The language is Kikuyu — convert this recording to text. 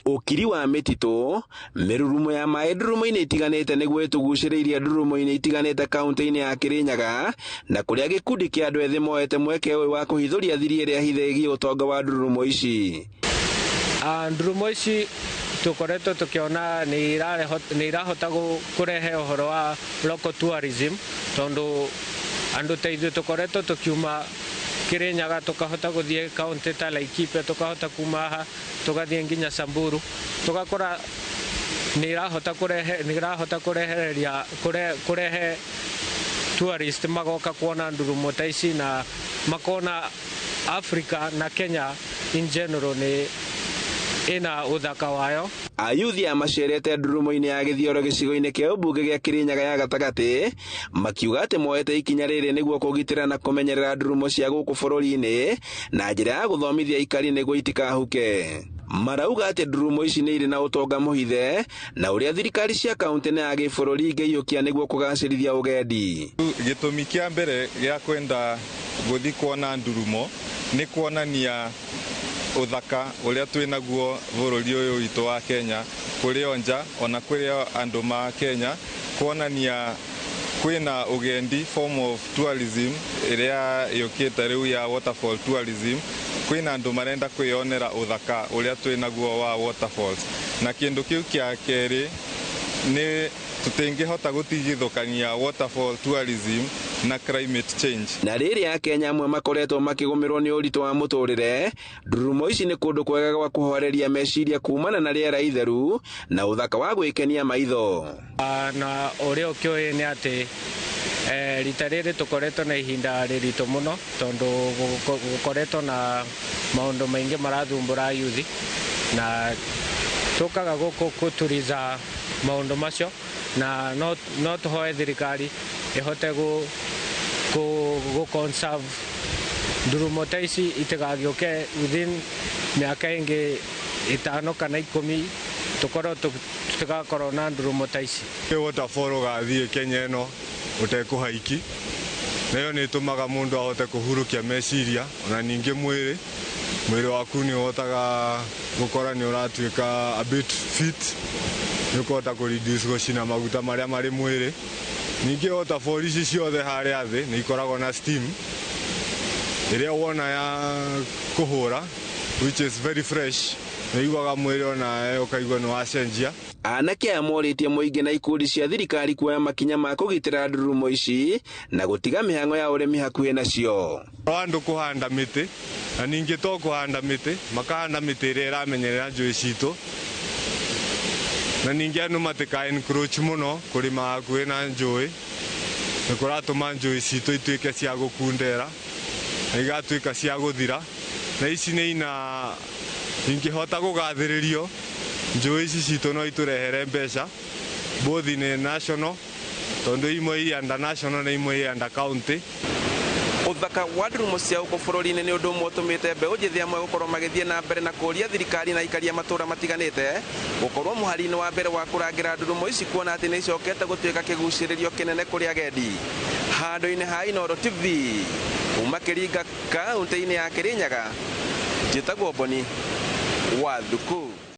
Ũkiri wa mĩtitũ, mĩrurumo ya maĩ ndurumo-inĩ itiganĩte nĩguo ĩtũgucĩrĩirie ndurumo-inĩ itiganĩte kaunti-inĩ ya Kirinyaga, na kũrĩa gĩkundi kĩa andũ ethĩ moete mweke ũyũ wa kũhithũria thiri ĩrĩa hithe ĩgiĩ ũtonga wa ndurumo ici. Ndurumo ici tukoretwo tukiona nĩ irahota kũrehe ũhoro wa local tourism, tondũ andũ ta ithuĩ tũkoretwo tũkiuma Kirinyaga tukahota gũthiĩ kaunti ta Laikipia, tukahota kuma haha tugathiĩ nginya Samburu, tugakora nĩ irahota kũrehe, nĩ irahota kũrehereria kũrehe tourist magoka kuona ndurumo ta ici na makona Africa na Kenya in general nĩ ĩna ũthaka wayo. Ayuthi aya macerete ndurumo-inĩ ya Gĩthioro gĩcigo-inĩ kĩa ũmbunge gĩa Kirinyaga ya gatagatĩ makiuga atĩ moete ikinya rĩrĩ nĩguo kũgitĩra na kũmenyerera ndurumo cia gũkũ bũrũri-inĩ na njĩra ya gũthomithia aikari nĩguo itikahuke. Marauga atĩ ndurumo ici nĩ irĩ na ũtonga mũhithe na ũrĩa thirikari cia kaunti na ya gĩbũrũri ingĩiyũkia nĩguo kũgacĩrithia ũgendi. Gĩtũmi kĩa mbere gĩa kwenda gũthiĩ kuona ndurumo nĩ kuonania ũthaka ũrĩa twĩnaguo bũrũri ũyũ witũ wa Kenya, kũrĩ o nja ona kũrĩ o andũ ma Kenya, kuonania kwĩna ũgendi, form of tourism ĩrĩa yũkĩte rĩu ya waterfall tourism. Kwĩna andũ marenda kwĩyonera ũthaka ũrĩa twĩnaguo wa waterfalls. Na kĩndũ kĩu kĩa kerĩ nĩ tũtingĩhota gũtigithũkania waterfall tourism na climate change. Na rĩrĩa Akenya amwe makoretwo makĩgũmĩrwo nĩ ũritũ wa mũtũrĩre, ndurumo ici nĩ kũndũ kwega gwa kũhoreria meciria kumana na rĩera itheru na ũthaka wa gwĩkenia maitho. Na ũrĩa ũkĩũĩ nĩ atĩ rita rĩrĩ tũkoretwo na ihinda rĩritũ mũno, tondũ gũkoretwo na maũndũ maingĩ marathumbũra yuthi, na tũkaga gũkũ kũturiza maũndũ macio, na no tũhoe thirikari ĩhote gũ conserve ndurumo ta ici itigagĩũke within mĩaka ĩngĩ 5 kana 10, tũkorwo tũtigakorwo na ndurumo ta ici. Nĩ waterfall ũgathiĩ Kenya ĩno ũtekũhaiki, na ĩyo nĩ ĩtũmaga mũndũ ahote kũhurũkia meciria, ona ningĩ mwĩrĩ waku nĩ ũhotaga gũkora nĩ ũratuĩka a bit fit, nĩ ũkũhota kũ reduce gũcina maguta marĩa marĩ mwĩrĩ. Ningĩ waterfall ici ciothe harĩa thĩ nĩ ikoragwo na steam ĩrĩa wona ya kũhũra, which is very fresh, nĩ iguaga mwĩrĩ onawe ũkaigua nĩ wacenjia. Anake aya morĩtie mũingĩ na ikundi cia thirikari kuoya makinya ma kũgitĩra ndurumo ici na gũtiga mĩhang'o ya ũrĩmi hakuhĩ nacio. Andũ kũhanda mĩtĩ, na ningĩ to kũhanda mĩtĩ, makahanda mĩtĩ ĩrĩa ĩramenyerera njũĩ citũ, na ningĩ andũ matika encroach mũno kũrĩma hakuhĩ na njũĩ, nĩ kũratũma njũĩ citũ ituĩke cia gũkundera na igatuĩka cia gũthira, na ici nĩ ina ingĩhota kũgathĩrĩrio njũĩ ici citũ no itũrehere mbeca both in national, tondũ imwe i under national na imwe i under county. Ũthaka wa ndurumo cia gũkũ bũrũri-inĩ nĩ ũndũ ũmwe ũtũmĩte mbeũ njĩthĩ amwe gũkorwo magĩthiĩ na mbere na kũũria thirikari na aikari a matũũra matiganĩte gũkorwo mũhari-inĩ wa mbere wa kũrangĩra ndurumo ici, kuona atĩ nĩ icokete gũtuĩka kĩgucĩrĩrio kĩnene kũrĩ agendi. Handũ-inĩ ha Inooro TV kuma Kĩringa kaunti-inĩ ya Kirinyaga, njĩtagwo Boni wa Thuku.